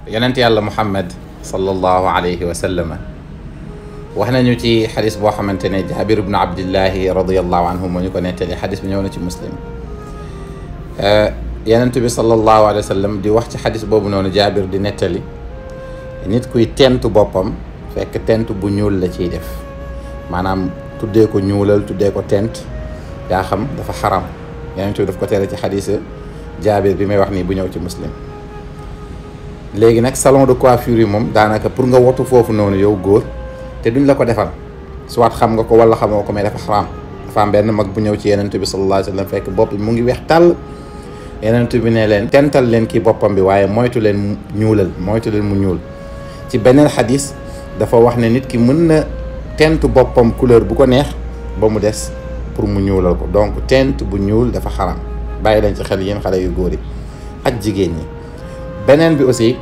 yonent yàlla Muhammad sallallahu alayhi wa sallam wax nañu ci xadis boo xamante ne Jaabir ibnu Abdillahi radiyallahu anhu moo ñu ko nettali xadis bi ñëw na ci Muslim. yonent bi sallallahu alayhi wa sallam di wax ci xadis boobu noonu Jaabir di nettali nit kuy tentu boppam fekk tent bu ñuul la ciy def maanaam tuddee ko ñuulal tuddee ko tent yaa xam dafa xaram yonent bi daf ko tere ci xadis Jaabir bi may wax nii bu ñëw ci Muslim. léegi nag salon de coiffure yi moom daanaka pour nga wotu foofu noonu yow góor te duñ la ko defal soit xam nga ko wala xamoo ko mais dafa xaraam. dafa am benn mag bu ñëw ci yonent bi sallallahu alayhi wa sallam fekk bopp bi mu ngi weex tàll yonent bi ne leen tental leen kii boppam bi waaye moytu leen ñuulal moytu leen mu ñuul. ci beneen xadis dafa wax ne nit ki mën na tent boppam couleur bu ko neex ba mu des pour mu ñuulal ko donc tent bu ñuul dafa xaraam bàyyi leen ci xel yéen xale yu góor yi ak jigéen ñi. beneen bi aussi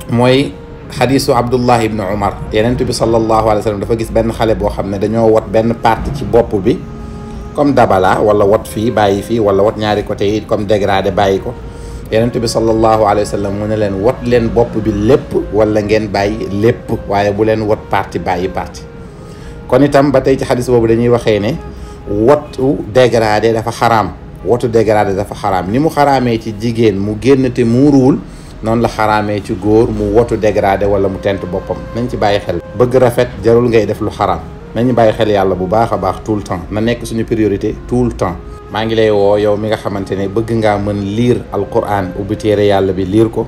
mooy xadisu Abdullah ibn Umar yonent bi sallallahu alayhi wa sallam dafa gis benn xale boo xam ne dañoo wat benn partie ci bopp bi comme dabala wala wat fii bàyyi fii wala wat ñaari côté yi comme dégradé bàyyi ko yonent bi sallallahu alayhi wa sallam mu ne leen wat leen bopp bi lépp wala ngeen bàyyi lépp waaye bu leen wat partie bàyyi partie. kon itam ba tey ci xadis boobu dañuy waxee ne watu dégradé dafa xaraam watu dégradé dafa xaraam ni mu xaraamee ci jigéen mu génn te muuruwul noonu la xaraamee ci góor mu wotu dégradé wala mu tent boppam nañ ci bàyyi xel. bëgg rafet jarul ngay def lu xaraam nañu bàyyi xel yàlla bu baax a baax tout le temps na nekk suñu priorité tout le temps. maa ngi lay woo yow mi nga xamante ne bëgg ngaa mën lire alquran ubbi téere yàlla bi lire ko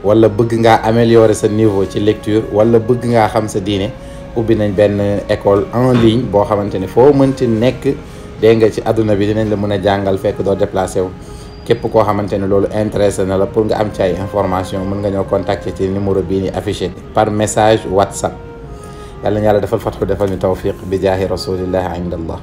wala bëgg ngaa améliorer sa niveau ci lecture wala bëgg ngaa xam sa diine ubbi nañ benn école en ligne boo xamante ne foo mënti nekk dégg nga ci àdduna bi dinañ la mën a jàngal fekk doo déplacé wu. képp koo xamante ne loolu intéressé na la pour nga am ci ay information mën nga ñëw contacter ci numéro bii ni affiché par message WhatsApp yàlla na yàlla defal fatxu defal ñu tawfiq bi jaahi rasulillah inda allah